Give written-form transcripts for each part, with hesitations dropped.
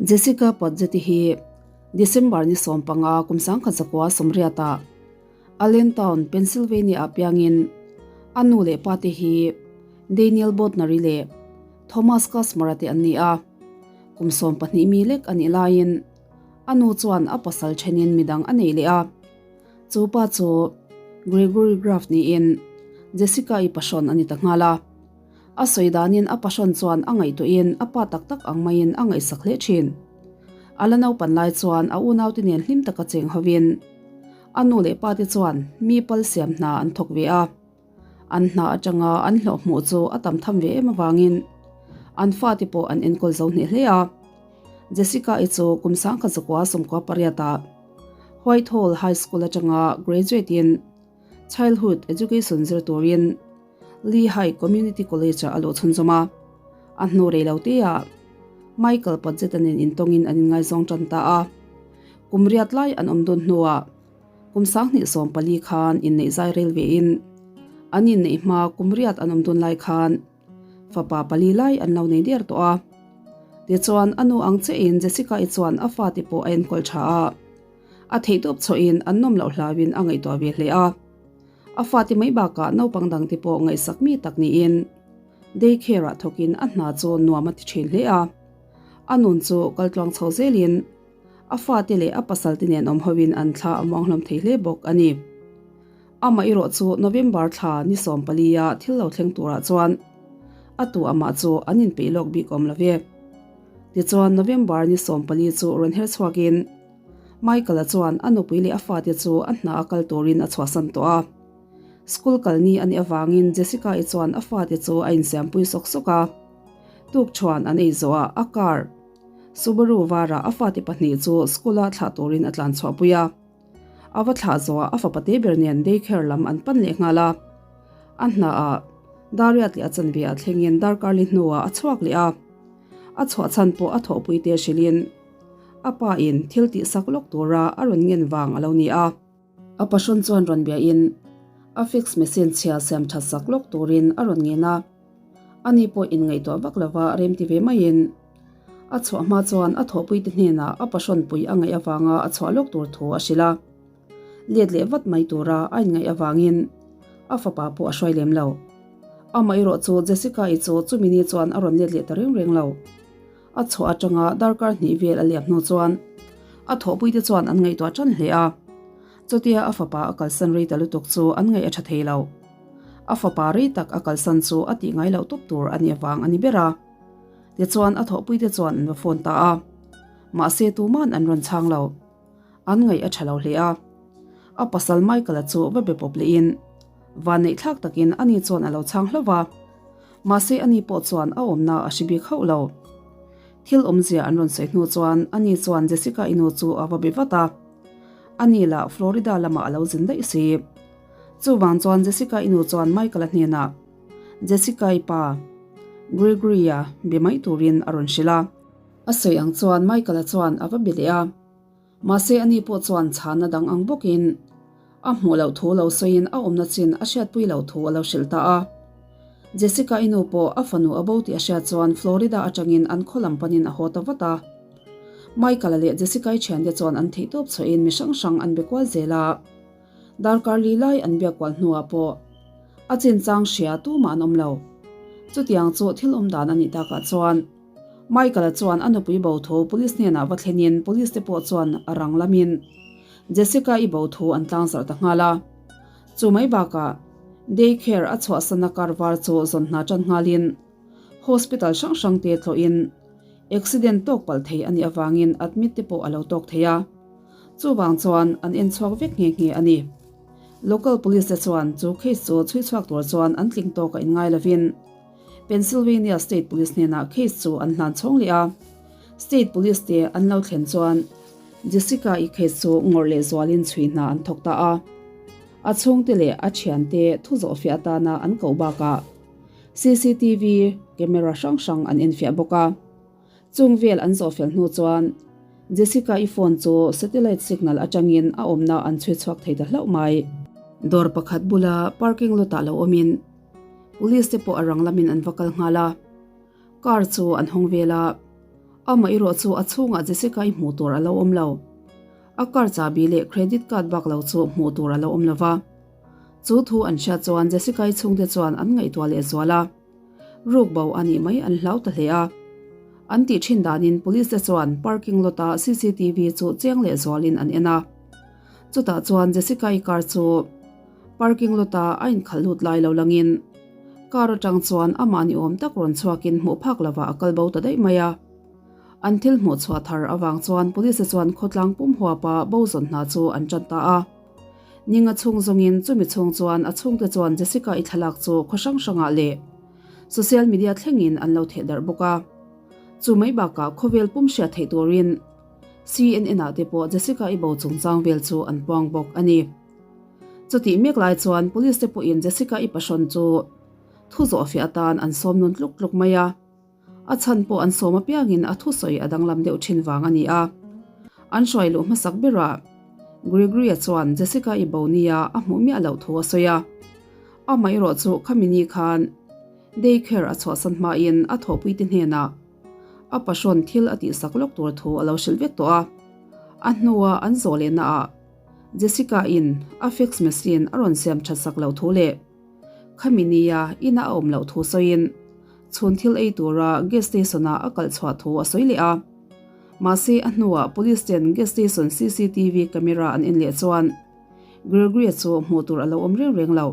Jessica Padjeti hi December ni 15 kum 1980 ah Allentown, Pennsylvania ah piangin a nu leh pa te hi Daniel Bodnar-i leh Thomas Kasmara te an ni a. Kum 12 mi lek a nih laiin a nu chuan a pasal thenin midang a nei leh a. Chu pa chu Gregory Graff niin Jessica-i pahrawn a ni ta nghal a. A sawi danin a pahrawn chuan a ngaihtuahin a pa tak tak ang maiin a ngaihsak hle thin. A la naupan lai chuan a unaute nen hlim taka cheng hovin a nu leh pate chuan mi pal siam hna an thawk ve a. An hna atanga an hlawh hmuh chu a tam tham ve em avangin an fate pawh an enkawl zo hneh hle a. Jessica-i chu kum 1998 ah Whitehall High School atanga graduate in Childhood Education zir turin Lehigh Community College ah a luh chhunzawm a. A hnu rei lo te ah Michael Padgett-a nen intawngin an inngaizawng tan ta a. Kum riat lai an awm dun hnuah kum 2014 khan inneih zai rel vein an inneih hma kum riat an awm dun lai khan fapa pali lai an lo nei der tawh a. Tichuan a nu ang chiahin Jessica-i chuan a fate pawh a enkawl tha a. A theihtawp chhuahin an nawm loh hlauin a ngaihtuah ve hle a. A fate mai bakah naupang dangte pawh ngaihsak mi tak niin day care-ah thawkin a hna chu nuam a ti thin hle a. A nun chu kaltluang chho zelin a fate leh a pasalte nen awm hoin an thla a muang hlawm thei hle bawk a ni. Amah erawh chu November thla ni 14-a thil lo thleng turah chuan a tu amah chu an inpeih lawk bik awm lo ve. Tichuan November ni 14 chu rawn her chhuakin Michael-a chuan a nupui leh a fate chu a hna a kal turin a chhuahsan tawh a. School kal ni a nih avangin Jessica-i chuan a fate chu a insiampui sawk sawk a. Tukṭhuan an ei zawhah a car Subaru varah a fate pahnih chu school-a thlah turin a tlan chhuahpui a. A va thlah zawhah a fapa te ber nen daycare lam an pan leh nghal a. A hnaah Dariat leh a chanve ah thlengin darkar li hnuah a chhuak leh a. A chhuah chhan pawh a thawhpui te hrilhin a pa in thil tih sak lawk tura a rawn ngen vang a lo ni a. A pahrawn chuan rawn biahin a fix machine chhia siam that sak lawk turin a rawn ngen a. Ani pawh inngaihtuah vak lova remti ve maiin a chhuah hma chuan a thawhpuite hnenah a pahrawn pui a ngaih avanga a chhuah lawk tur thu a hrilh a. Let leh vat mai tura a inngaih avangin a fapa pawh a hruai lem lo. Amaherawh chu Jessica-i chu chumi ni chuan a rawn let leh ta reng reng lo. A chhuah atanga darkar hnih vel a liam hnu chuan a thawhpuite chuan an ngaihtuah tan hle a. Chutia a fapa a kalsan rei ta lutuk chu an ngaih a tha thei lo. A fapa rei tak a kalsan chu a tih ngai loh tawp tur a nih avang a ni ber a. Tichuan a thawhpuite chuan an va phone ta a. Mahse tuman an rawn chhang lo. An ngaih a tha lo hle a. A pasal Michael-a chu va be pawp lehin vanneih thlak takin ani chuan a lo chhang hlauh va. Mahse ani pawh chuan a awmna a hre bik hauh lo. Thil awmzia an rawn sawi hnu chuan ani chuan Jessica-i nu chu a va be vat a. Ani lah Florida lamah a lo zin daih si. Chuvang chuan Jessica-i nu chuan Michael-a hnenah Jessica-i pa Gregory-a be mai turin a rawn hrilh a. A sawi ang chuan Michael-a chuan a va be leh a. Mahse ani pawh chuan chhana dang ang bawkin a hmuh loh thu lo sawiin a awmna chin a hriatpui loh thu a lo hrilh ta a. Jessica-i nu pawh a fanu a bo tih a hriat chuan Florida atangin an khaw lam panin a haw ta vat a. Michael-a leh Jessica-i thiante chuan an theihtawp chhuahin mi hrang hrang an be kual zel a. Darkar li lai an biak kual hnuah pawh a chinchang hria tumah an awm lo. Chutiang chu thil awm dan a nih takah chuan Michael-a chuan a nupui bo thu police hnenah va thlenin police te pawh chuan a rang lamin Jessica-i bo thu an tlangzarh ta nghal a. Chu mai bakah day care a chhuahsanna car var chu zawn hna tan nghalin hospital hrang hrang te tlawhin accident tawk palh thei a nih avangin admit te pawh a lo tawk thei a. Chuvang chuan an en chhuak vek nghe nghe a ni. Local police te chuan chu case chu chhui chhuak tur chuan an tling tawk a inngai lovin Pennsylvania State Police hnenah case chu an hlan chhawng leh a. State Police te an lo thlen chuan Jessica-i case chu ngawrh leh zualin chhui hna an thawk ta a. A chhungte leh a thiante thu zawhfiah atana an koh bakah CCTV camera hrang hrang an enfiah bawk a. Chung vel an zawhfel hnu chuan Jessica-i phone chu satellite signal atangin a awmna an chhui chhuak thei ta hlauh mai. Dawr pakhat bula parking lot ah lo awmin Police te pawh a rang lamin an va kal nghal a, car chu an hawng vel a. Amah erawh chu a chhungah Jessica-i hmuh tur a lo awm lo. A car chahbi leh credit card bak lo chu hmuh tur a lo awm lo va. Chu thu an hriat chuan Jessica-i chhungte chuan an ngaihtuah leh zual a. Ruk bo a nih mai an hlau ta hle a. An tih thin danin police te chuan parking lot a cctv chu cheng leh zualin an en a. Chutah chuan Jessica-i car chu parking lot a a inkhalh lut lai lo langin car atang chuan amah ni awm tak rawn chhuakin hmuh phak lovah a kal bo ta daih mai a. An thil hmuh chhuah thar avang chuan police te chuan khawtlang pum huapa bo zawn hna chu an tan ta a. Ninga chhung zawngin chumi chhung chuan a chhungte chuan Jessica-i thlalak chu khaw hrang hrangah leh social media thlengin an lo theh darh bawk a. Chu mai bakah khawvel pum hriat theih turin CNN ah te pawh Jessica-i bo chungchang vel chu an puang bawk a ni. Chutih mek lai chuan police te pawhin Jessica-i pahrawn chu thu zawhfiah atan an sawm nun tluk tluk mai a. A chhan pawh an sawm apiangin a thusawi a danglam deuh thin vang a ni a. An hruai luh hmasak berah Gregory-a chuan Jessica-i bo nia a hmuh miah loh thu a sawi a. Amah erawh chu khami ni khan day care a chhuahsan hmain a thawhpuite hnenah a pahrawn thil a tihsak lawk tur thu a lo hrilh vek tawh a. A hnua an zawh lehnaah Jessica-in a fax machine a rawn siam that sak loh thu leh Khami nia ina a awm loh thu sawiin chhun thil ei tura gas station-ah a kalh chhuah thu a sawi leh a. Mahse a hnuah police ten gas station cctv camera an en leh chuan Gregory-a chu hmuh tur a lo awm reng reng lo.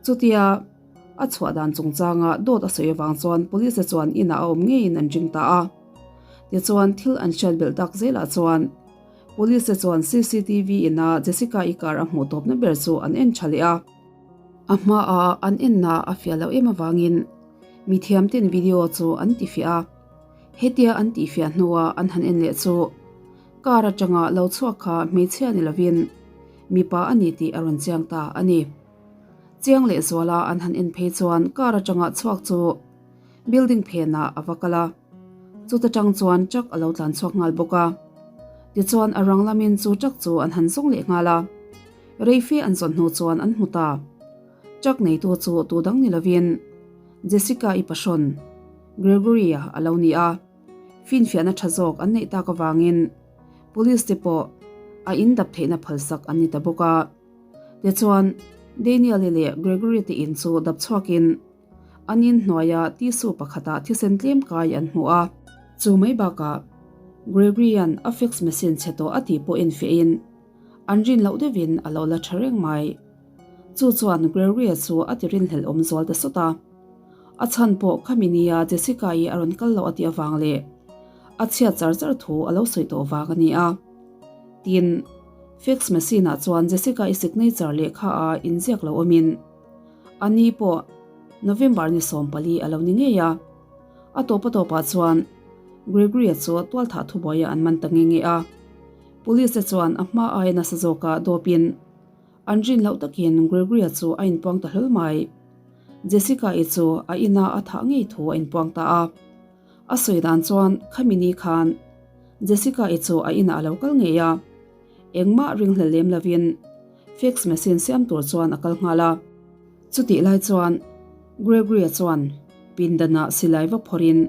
Chutia a chhuah dan chungchanga dawt a sawi avang chuan police te chuan inah a awm ngeiin an ring ta a. Tichuan thil an hriat belh tak zelah chuan police te chuan cctv ina Jessica-i car a hmuh tawpna ber chu an en tha leh a. A hmaah an enna a fiah loh em avangin mithiamten video chu an tifiah a, hetia an tihfiah hnua an han en leh chu car atanga lo chhuak kha hmeichhia ni lovin mipa a ni tih a rawn chiang ta a ni. Chiang leh zuala an han en phei chuan car atanga chhuak chu building phenah a va kal a, chuta tang chuan truck a lo tlan chhuak nghal bawk a. Tichuan a rang lamin chu truck chu an han zawng leh nghal a. Reife an zawn hnu chuan an hmu ta. Truck neitu chu tu dang ni lovin Jessica-i pahrawn Gregory-a a lo ni a. Finfiahna tha zawk an neih tak avangin Police te pawh a in dap theihna phalsak an ni ta bawk a. Tichuan, Daniel-i leh Gregory te in chu dap chhuakin An in hnuaia tissue pakhatah thisen tlem kai an hmu a. Chu mai bakah Gregory-a'n a fax machine chhe tawh a tih pawh enfiahin an rin loh deuhin a lo la tha reng mai. Chu chuan Gregory-a chu a ti rinhlelh awm zual ta sawt a. A chhan pawh khami nia Jessica-i a rawn kal loh a tih avang leh a chhiat char char thu a lo sawi tawh vang a ni a. Tin, fax machine-ah chuan Jessica-i signature lehkha a inziak lo awmin, A ni pawh November ni 14 a lo ni ngei a. A tawp a tawpah chuan Gregory-a chu tualthah thubuaia an man ta nge nge a. Police te chuan a hma aia nasa zawka dawpin an rin loh takin Gregory-a chu a inpuang ta hlawl mai. Jessica-i chu a ina a thah ngei thu a inpuang ta a. A sawi dan chuan khami ni khan Jessica-i chu a inah a lo kal ngei a. Engmah ringhlel lem lovin fax machine siam tur chuan a kal nghal a. Chutih lai chuan Gregory-a chuan pindanah silai va phawrhin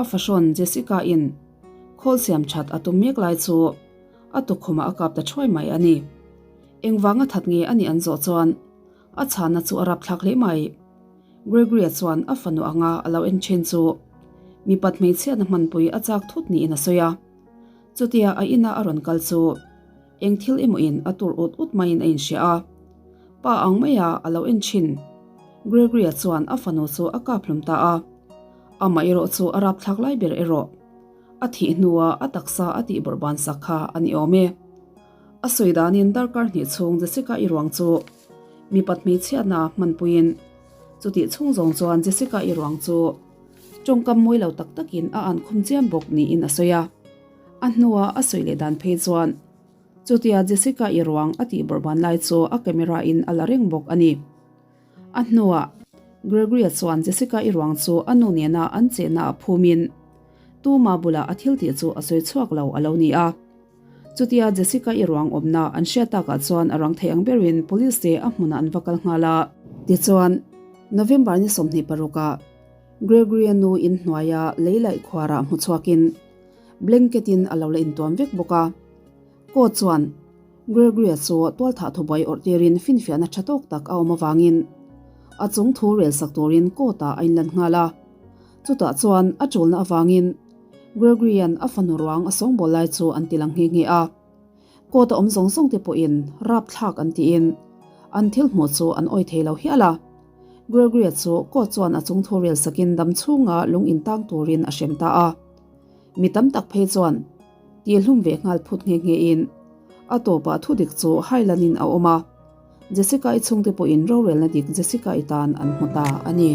a fahrawn Jessica-in khawl siam that a tum mek lai chu a tukkhumah a kap ta thuai mai a ni. Engvanga that nge a nih an zawh chuan a chhanna chu a rapthlak hle mai. Gregory-a chuan a fanu anga a lo en thin chu mipat hmeichhiatna hmanpui a chak thut niin a sawi a. Chutia a ina a rawn kal chu eng thil emaw in a tur ut ut maiin a inhria a. Pa ang maia a lo en thin. Gregory-a chuan a fanu chu a kap hlum ta a. Amah erawh chu a rapthlak lai ber erawh a thih hnua a taksa a tih bawrh ban sak kha a ni awm e. A sawi danin darkar hnih chhung Jessica-i ruang chu mipat hmeichhiatna hmanpuiin chutih chhung zawng chuan Jessica-i ruang chu Tawngkam mawi lo tak takin a an khum chiam bawk niin a sawi a. A hnua a sawi leh dan phei chuan chutia Jessica-i ruang a tih bawrh ban lai chu a camera in a la reng bawk a ni. A hnuah Gregory-a chuan Jessica-i ruang chu a nu nena an chehna a phumin tuma bulah a thil tih chu a sawi chhuak lo a lo ni a. Chutia Jessica-i ruang awmna an hriat takah chuan a rang thei ang berin police te a hmunah an va kal nghal a. Tichuan, November ni 26 ah. Gregory-a nu in hnuaia lei laih khuarah hmu chhuakin blanket-in a lo la intuam vek bawk a. Court chuan Gregory-a chu tualthah thubuai awrh tirin finfiahna tha tawk tak a awm avangin a chung thu rel sak turin court-ah a inlan nghal a. Chutah chuan a tulna avangin Gregory-a'n a fanu ruang a sawngbawl lai chu an ti lang nghe nghe a. Court a awm zawng zawng te pawhin rapthlak an tiin an thil hmuh chu an awi thei lo hial a. Gregory-a chu court chuan a chung thu rel sakin dam chhunga lung intang turin a hrem ta a. Mi tam tak phei chuan tihhlum ve nghal phut nghe nghe in a tawpah thudik chu hailanin a awm a. Jessica-i chhungte pawhin rorelna dik Jessica-i tan an hmu ta a ni.